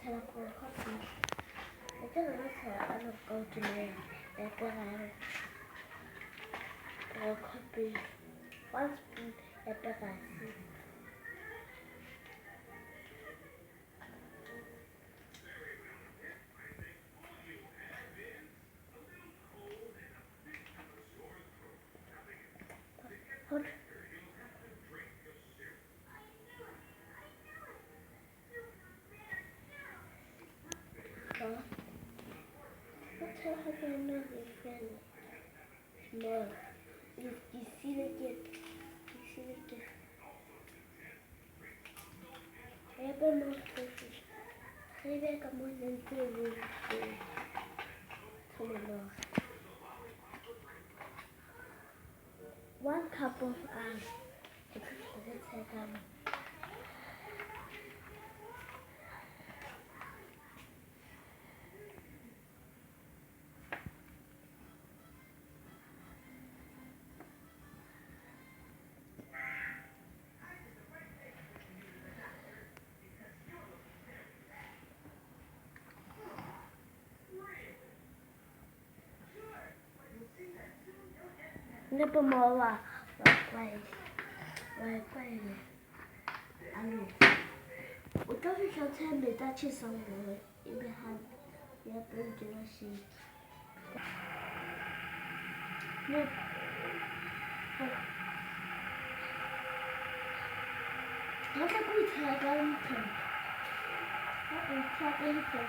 tshela coffee. Ke re tshela a lo ka hodimo ya pera coffee. 1 spoon ya terasi. Hold. One cup of O tla fihla o tshela metsi a tjhesang hore e be hantle ya peo shake. Ha tla ko itshela ka ntho. Ha o itshela ka ntho.